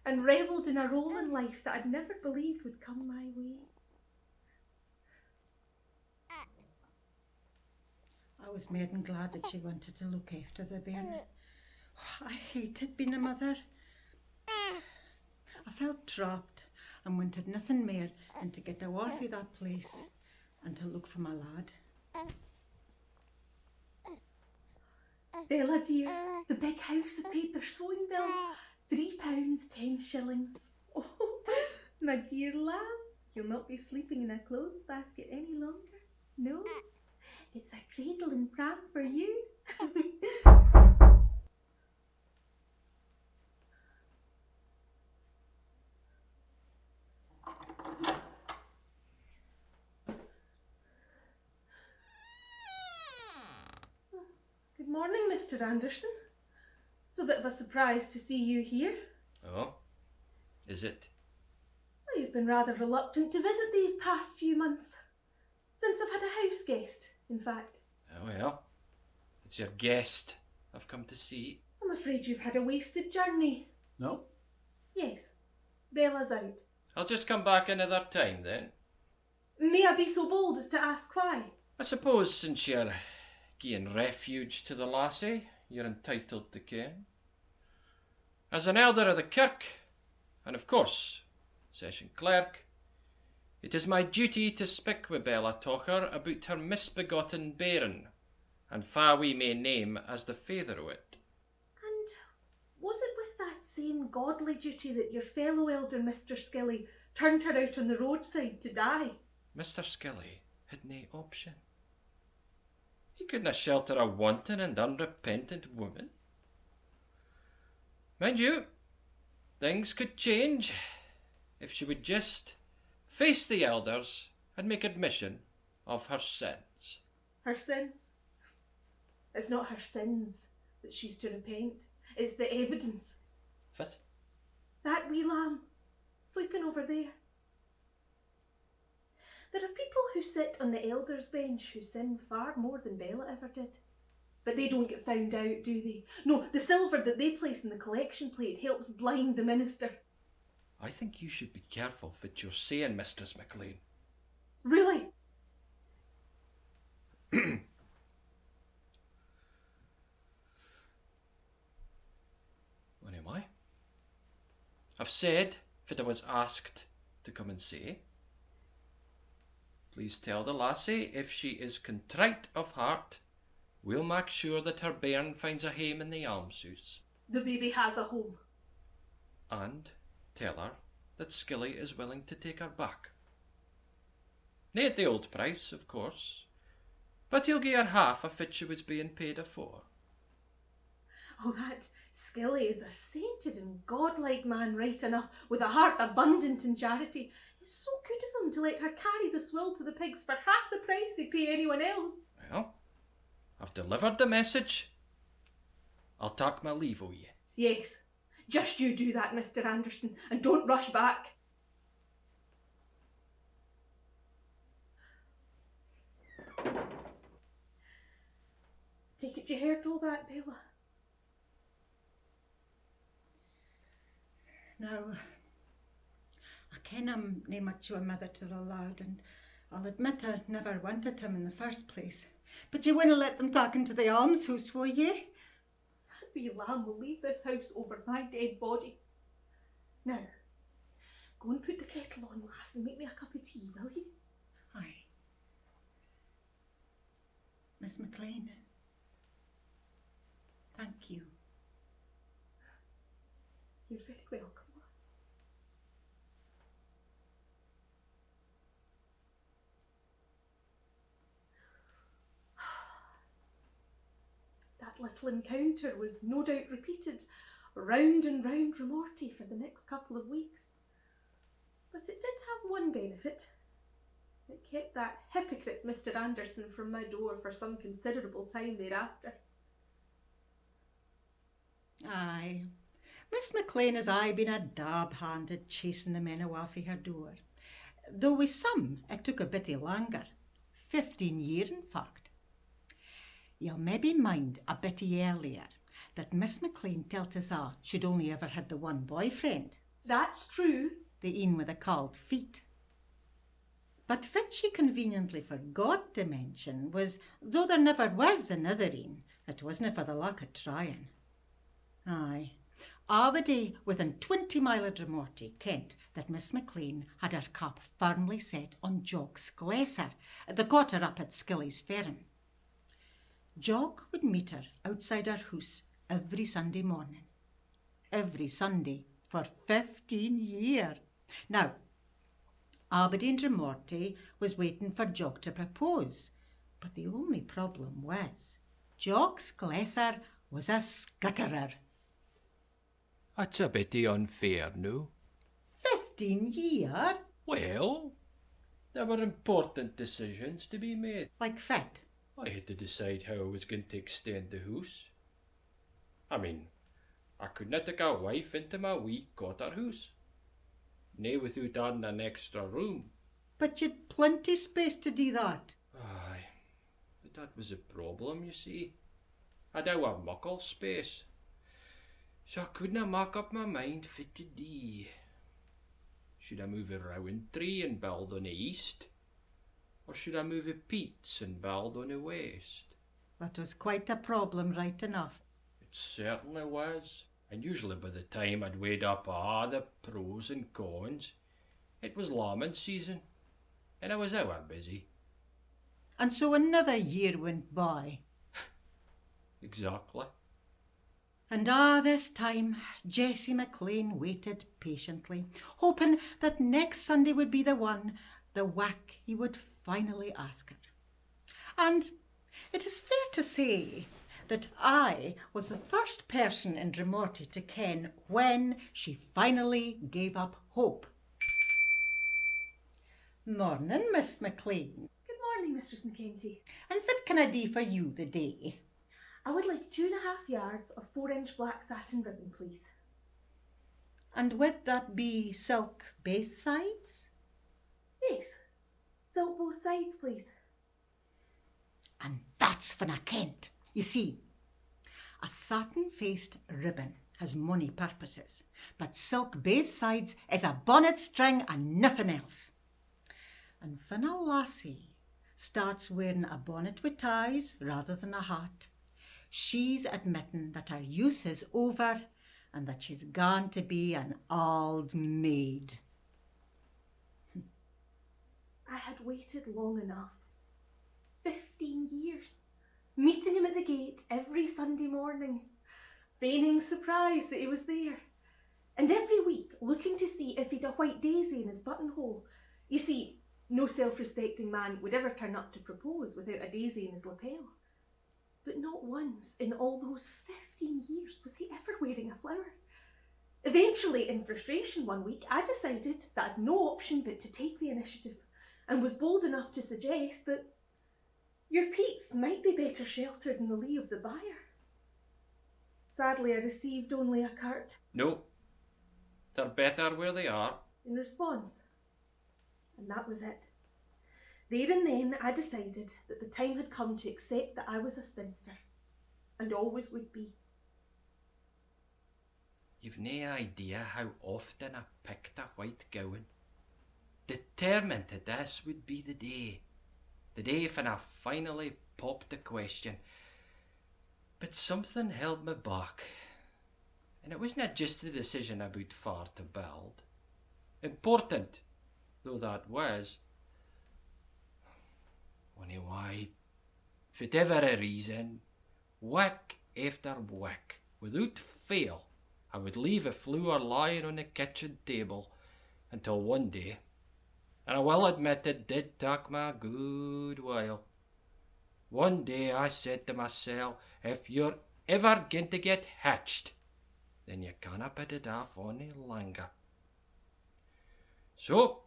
and revelled in a role in life that I'd never believed would come my way. I was mair than glad that she wanted to look after the bairn. I hated being a mother. I felt trapped and wanted nothing mair than to get awa fae that place and to look for my lad. Bella dear, the big house have paid their sewing bill. Three pounds ten shillings. Oh, my dear lamb, you'll not be sleeping in a clothes basket any longer. No, it's a cradle and pram for you. Good morning, Mister Anderson. It's a bit of a surprise to see you here. Oh? Is it? Well, you've been rather reluctant to visit these past few months. Since I've had a house guest, in fact. Oh, well. It's your guest I've come to see. I'm afraid you've had a wasted journey. No? Yes. Bella's out. I'll just come back another time, then. May I be so bold as to ask why? I suppose since you're gieing refuge to the lassie, you're entitled to ken. As an elder o the kirk, and of course, session clerk, it is my duty to spik wi Bella Tocher aboot her misbegotten bairn, and fa we may name as the faither o it. And was it with that same godly duty that your fellow elder, Mister Skilly, turned her out on the roadside to die? Mister Skilly had nae option. He couldna shelter a wanton and unrepentant woman. Mind you, things could change if she would just face the elders and make admission of her sins. Her sins? It's not her sins that she's to repent. It's the evidence. Fit? That wee lamb, sleeping over there. There are people who sit on the elders' bench who sin far more than Bella ever did. But they don't get found out, do they? No, the silver that they place in the collection plate helps blind the minister. I think you should be careful fit you're saying, Mistress MacLean. Really? What am I? I've said fit I was asked to come and say. Please tell the lassie if she is contrite of heart, we'll mak sure that her bairn finds a hame in the almshoose. The baby has a home. And tell her that Skilly is willing to take her back. Nae at the old price, of course. But he'll gie her half o fit she was being paid afore. Oh, that Skilly is a sainted and godlike man right enough, with a heart abundant in charity. It's so good of him to let her carry the swill to the pigs for half the price he pay anyone else. Well, I've delivered the message. I'll tak my leave o ye. Yes, just you do that, Mister Anderson, and don't rush back. Take it you heard all that, Bella? Now, I ken I'm nae much o a mother to the lad, and I'll admit I never wanted him in the first place. But ye winna let them tak him to the almshoose, will ye? That wee lamb will leave this house over my dead body. Now, go and put the kettle on, lass, and make me a cup o tea, will ye? Aye. Miss McLean, thank you. You're very welcome, lass. That little encounter was no doubt repeated round and round Drumorty for the next couple of weeks. But it did have one benefit. It kept that hypocrite Mister Anderson from my door for some considerable time thereafter. Aye. Miss McLean has aye been a dab-hand at chasing the men awa fae her door, though wi some it took a bittie langer, fifteen year in fact. Ye'll maybe mind a bittie earlier that Miss McLean telt us a she'd only ever had the one boyfriend. That's true. The een wi the cauld feet. But fit she conveniently forgot to mention was, though there never was another een, it wasna for the lack o trying. Aye. Aabody within twenty mile o Drumorty kent that Miss McLean had her cap firmly set on Jock Sclesser, the cotter up at Skilly's Ferm. Jock would meet her outside her hoose every Sunday morning. Every Sunday for fifteen year. Now, aabody in Drumorty was waiting for Jock to propose, but the only problem was, Jock Sclesser was a scutterer. That's a bittie unfair, noo. Fifteen year? Well, there were important decisions to be made. Like fit? I had to decide how I was going to extend the hoose. I mean, I couldna tak a wife into my wee cotter hoose. Nae withoot adding an extra room. But ye'd plenty space to do that. Aye, but that was the problem, you see. I don't have muckle space. So I couldna mak up my mind fit to do. Should I move a rowan tree and build on the east? Or should I move a peats and build on the west? That was quite a problem, right enough. It certainly was, and usually by the time I'd weighed up a' the pros and cons, it was lambing season, and I was ower busy. And so another year went by. Exactly. And a' this time, Jessie McLean waited patiently, hoping that next Sunday would be the one, the whack he would finally ask her. And it is fair to say that I was the first person in Drumorty to ken when she finally gave up hope. Morning, Miss McLean. Good morning, Mistress McEntee. And fit can I do for you the day? I would like two and a half yards of four inch black satin ribbon, please. And would that be silk baith sides? Yes. Silk both sides, please. And that's fin I kent. You see, a satin-faced ribbon has mony purposes, but silk baith sides is a bonnet string and nothing else. And fin a lassie starts wearing a bonnet wi ties rather than a hat, she's admitting that her youth is over and that she's gaun to be an auld maid. I had waited long enough. Fifteen years. Meeting him at the gate every Sunday morning. Feigning surprise that he was there. And every week looking to see if he'd a white daisy in his buttonhole. You see, No self-respecting man would ever turn up to propose without a daisy in his lapel. But not once in all those fifteen years was he ever wearing a flower. Eventually, in frustration one week, I decided that I'd no option but to take the initiative, and was bold enough to suggest that your peats might be better sheltered in the lee of the byre. Sadly, I received only a curt "No, they're better where they are" in response. And that was it. There and then I decided that the time had come to accept that I was a spinster, and always would be. You've nae idea how often I picked a white gowan, determined that this would be the day, the day when I finally popped the question. But something held me back, and it wasna just the decision aboot far to build. Important though that was, onywye, fitever the reason, week efter week, withoot fail, I would leave a flower lying on the kitchen table until one day, and I will admit it did tak me a good while, one day I said to mysel, "If you're ever gaun to get hitched, then you canna put it aff ony langer." So,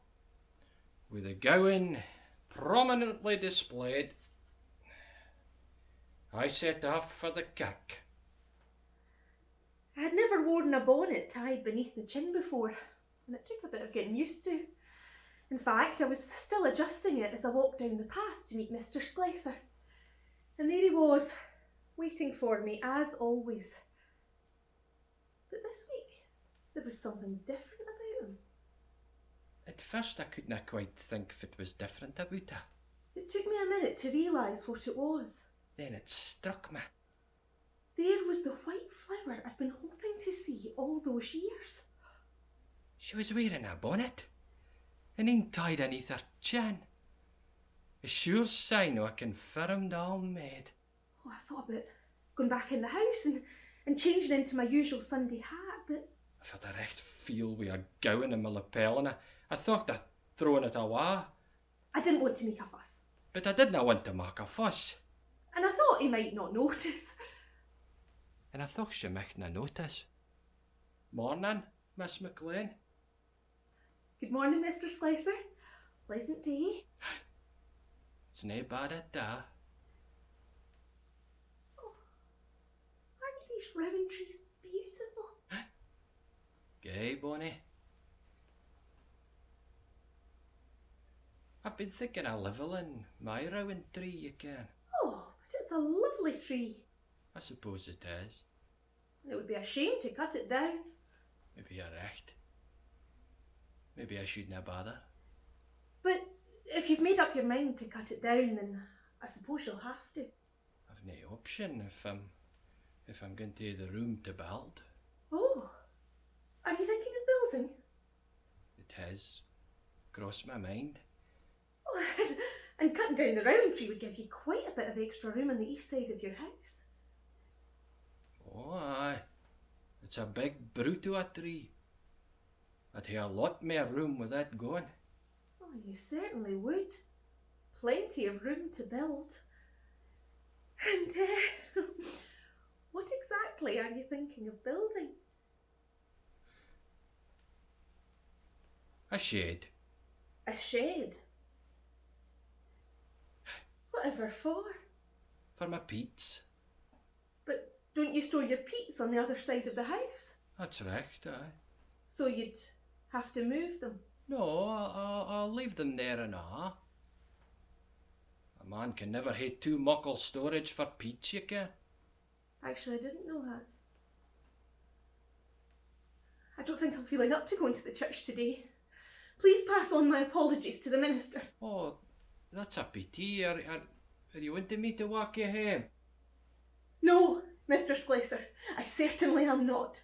with the gowan prominently displayed, I set aff for the kirk. I had never worn a bonnet tied beneath the chin before, and it took a bit of getting used to. In fact, I was still adjusting it as I walked down the path to meet Mister Sclesser. And there he was, waiting for me, as always. But this week, there was something different about him. At first I couldna quite think fit was different aboot her. It took me a minute to realise what it was. Then it struck me. There was the white flower I'd been hoping to see all those years. She was wearing a bonnet, and een tied aneath her chin. A sure sign o a confirmed auld maid. Oh, I thought aboot going back in the house and, and changing into my usual Sunday hat, but I felt a recht feel wi a gowan in my lapel, and I, I thocht o throwing it awa. I didn't want to make a fuss. But I didna want to mak a fuss. And I thought he might not notice. And I thocht she michtna notice. Morning, Miss McLean. Good morning, Mister Sclesser. Pleasant day. It's nae bad at a'. Oh, aren't these rowan trees beautiful? Gey bonny. I've been thinking o levelling my rowan tree, ye ken. Oh, but it's a lovely tree. I suppose it is. It would be a shame to cut it down. Maybe you're right. Maybe I shouldna bother. But if you've made up your mind to cut it down, then I suppose you'll have to. I've nae option if I'm, if I'm going to hae the room to build. Oh, are you thinking of building? It has crossed my mind. Oh, and cutting down the rowan tree would give you quite a bit of extra room on the east side of your house. Oh, aye. It's a big brute o a tree. I'd hae a lot mair room with that going. Oh, you certainly would. Plenty of room to build. And, uh, what exactly are you thinking of building? A shed. A shed? Whatever for? For my peats. But don't you store your peats on the other side of the house? That's richt, aye. So you'd have to move them? No, I, I, I'll leave them there an aa. A man can never hae too muckle storage for peats, ye ken. Actually, I didn't know that. I don't think I'm feeling up to going to the church today. Please pass on my apologies to the minister. Oh, that's a peety. Are, are, are you wanting me to walk you hame? No, Mister Sclesser, I certainly am not.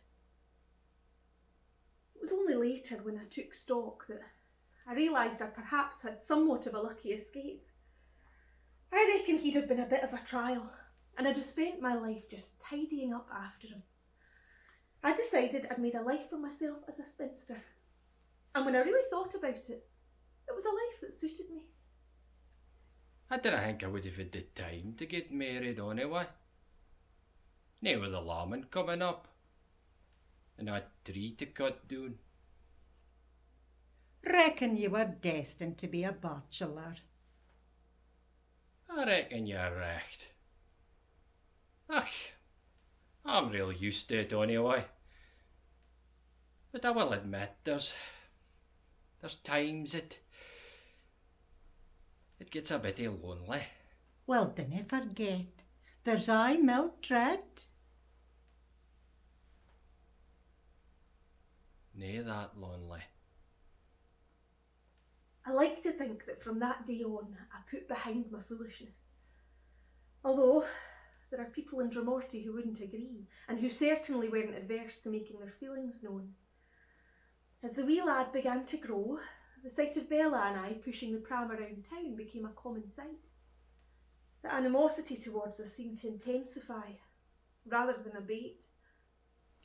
It was only later, when I took stock, that I realised I perhaps had somewhat of a lucky escape. I reckon he'd have been a bit of a trial, and I'd have spent my life just tidying up after him. I decided I'd made a life for myself as a spinster, and when I really thought about it, It was a life that suited me. I dinna think I would have had the time to get married onyway. Nae with the lambin coming up, and a tree to cut doon. Reckon you were destined to be a bachelor. I reckon you're richt. Ach, I'm real used to it onyway. But I will admit there's, there's times it, it gets a bittie lonely. Well, dinna forget, there's aye Mildred. Nae that lonely. I like to think that from that day on I put behind my foolishness. Although there are people in Drumorty who wouldn't agree, and who certainly weren't adverse to making their feelings known. As the wee lad began to grow, the sight of Bella and I pushing the pram around town became a common sight. The animosity towards us seemed to intensify rather than abate.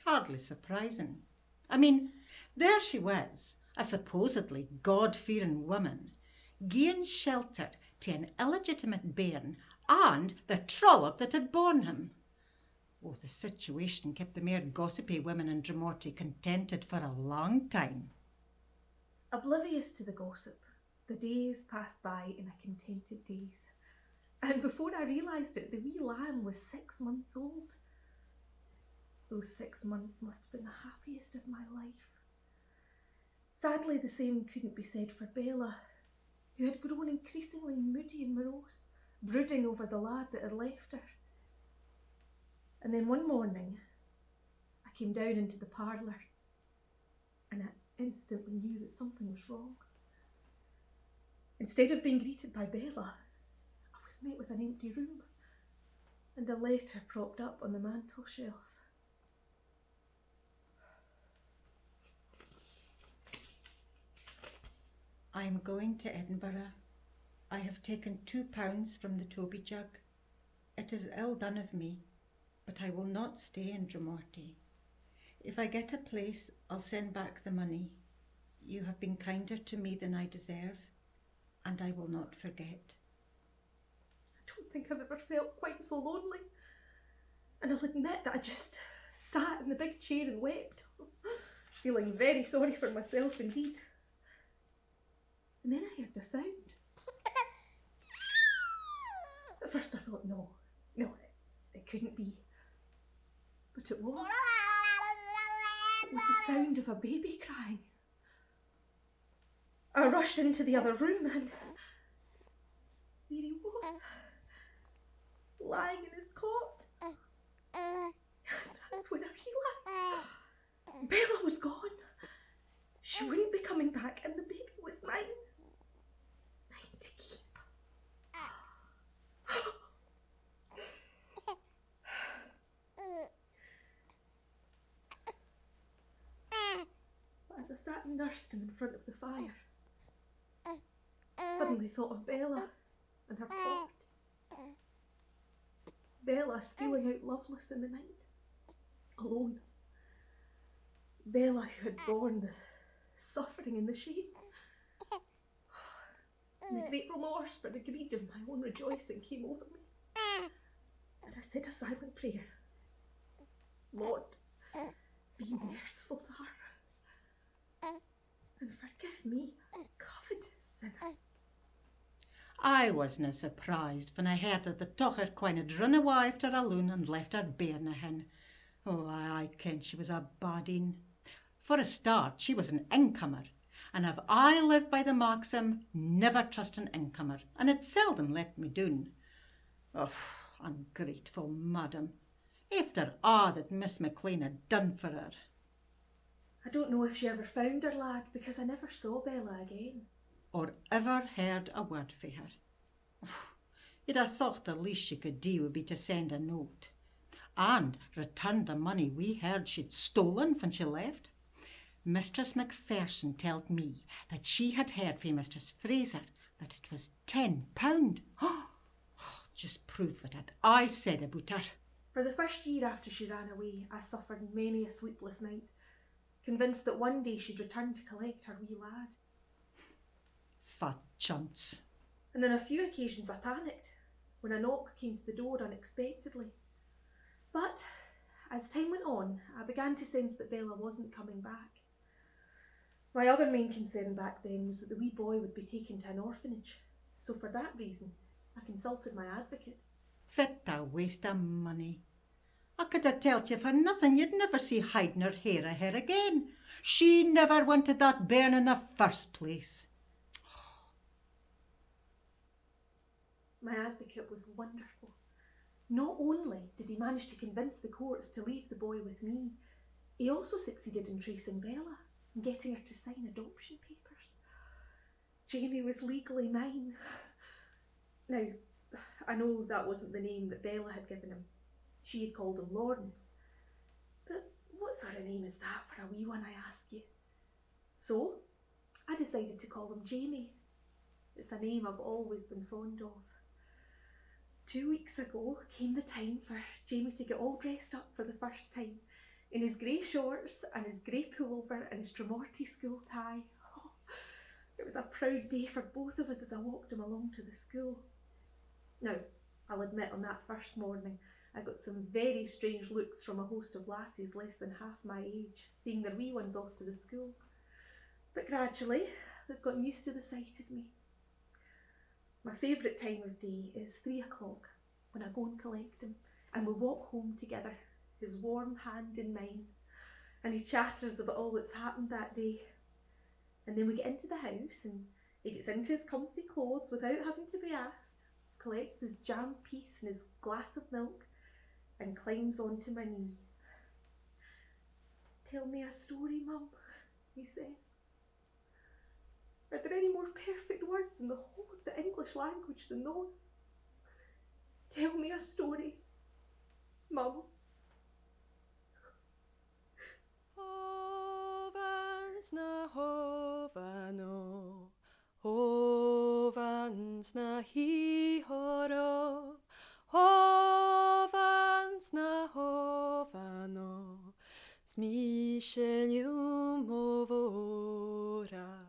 Hardly surprising. I mean, there she was, a supposedly God-fearing woman, gieing shelter to an illegitimate bairn and the trollop that had borne him. Oh, the situation kept the mair gossipy women in Drumorty contented for a long time. Oblivious to the gossip, the days passed by in a contented daze, and before I realised it, the wee lamb was six months old. Those six months must have been the happiest of my life. Sadly, the same couldn't be said for Bella, who had grown increasingly moody and morose, brooding over the lad that had left her. And then one morning, I came down into the parlour, and I instantly knew that something was wrong. Instead of being greeted by Bella, I was met with an empty room and a letter propped up on the mantel shelf. I am going to Edinburgh. I have taken two pounds from the Toby jug. It is ill done of me, but I will not stay in Drumorty. If I get a place, I'll send back the money. You have been kinder to me than I deserve, and I will not forget. I don't think I've ever felt quite so lonely, and I'll admit that I just sat in the big chair and wept, feeling very sorry for myself indeed. And then I heard a sound. At first I thought, no, no, it, it couldn't be. But it was. It was the sound of a baby crying. I rushed into the other room and there he was, lying in his cot. That's when I realised. Bella was gone. She wouldn't be coming back, and the baby was mine. Mine to keep. But as I sat and nursed him in front of the fire, I suddenly thought of Bella and her cot. Bella stealing out loveless in the night, alone. Bella who had borne the suffering and the shame. And the great remorse for the greed of my own rejoicing came over me. And I said a silent prayer. Lord, be merciful to her. And forgive me, a covetous sinner. I wasna surprised when I heard that the tocher quine had run awa efter a loon and left her bairn ahin. Oh, I, I kent she was a bad een. For a start, she was an incomer, and I've aye lived by the maxim, never trust an incomer, and it seldom let me doon. Oh, ungrateful madam. Efter a' that Miss McLean had done for her. I don't know if she ever found her lad, because I never saw Bella again. Or ever heard a word fae her. You'd hae thocht the least she could do would be to send a note, and return the money we heard she'd stolen when she left. Mistress MacPherson telled me that she had heard fae Mistress Fraser that it was ten pound. Just proof what I'd aye said aboot her. For the first year after she ran away, I suffered many a sleepless night, convinced that one day she'd return to collect her wee lad. Fat chance. And on a few occasions I panicked when a knock came to the door unexpectedly. But as time went on, I began to sense that Bella wasn't coming back. My other main concern back then was that the wee boy would be taken to an orphanage, so for that reason I consulted my advocate. Fit a waste o money. I could hae telt ye for nothing ye'd never see hide nor hair o her again. She never wanted that bairn in the first place. My advocate was wonderful. Not only did he manage to convince the courts to leave the boy with me, he also succeeded in tracing Bella and getting her to sign adoption papers. Jamie was legally mine. Now, I know that wasn't the name that Bella had given him. She had called him Lawrence. But what sort of name is that for a wee one, I ask you? So, I decided to call him Jamie. It's a name I've always been fond of. Two weeks ago came the time for Jamie to get all dressed up for the first time, in his grey shorts and his grey pullover and his Dromorty school tie. Oh, it was a proud day for both of us as I walked him along to the school. Now, I'll admit on that first morning I got some very strange looks from a host of lassies less than half my age, seeing their wee ones off to the school. But gradually they've gotten used to the sight of me. My favourite time of day is three o'clock, when I go and collect him, and we walk home together, his warm hand in mine, and he chatters about all that's happened that day. And then we get into the house, and he gets into his comfy clothes without having to be asked, collects his jam piece and his glass of milk, and climbs onto my knee. "Tell me a story, Mum," he says. "Are there any more perfect words in the whole of the English language than those? Tell me a story, Mum." Hovans na hovano, hovans na hihoro, hovans na hovano, smishelium ovorak.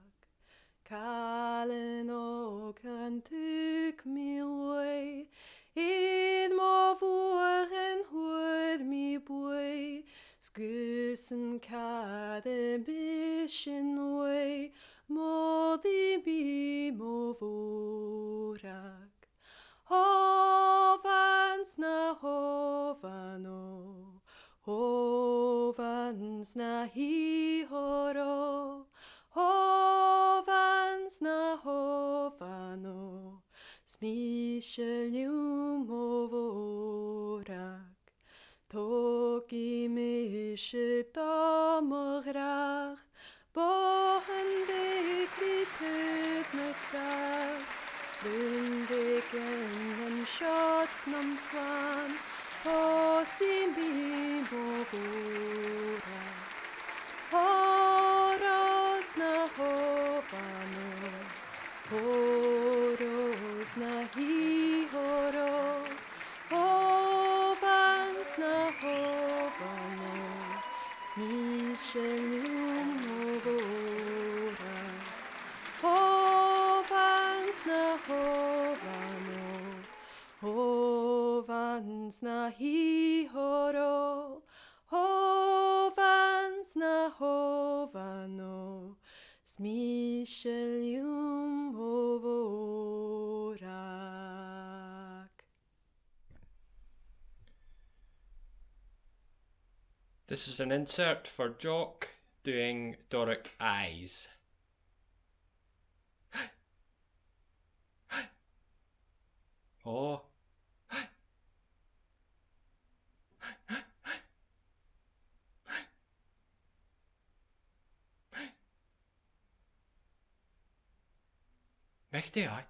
Callan og an took me away, in mo vuoren huod me bway, scusen cad e mission way, modi be mo vorak. Hovans na hovano, hovans na hihoro, hovans na hovano, smishelium ovorak. Toki me shita mo grach, bohan big me put me grach, lun big en an shots nam flan, hosi me mo vorak. Horos na hovano, horos na hihoro, hovans na hovano, smishelium ovorak. Hovans na hovano, hovans na hihoro, hovans na hovano, smishelium ovorak. This is an insert for Jock doing Doric eyes. Oh. Michty, aye.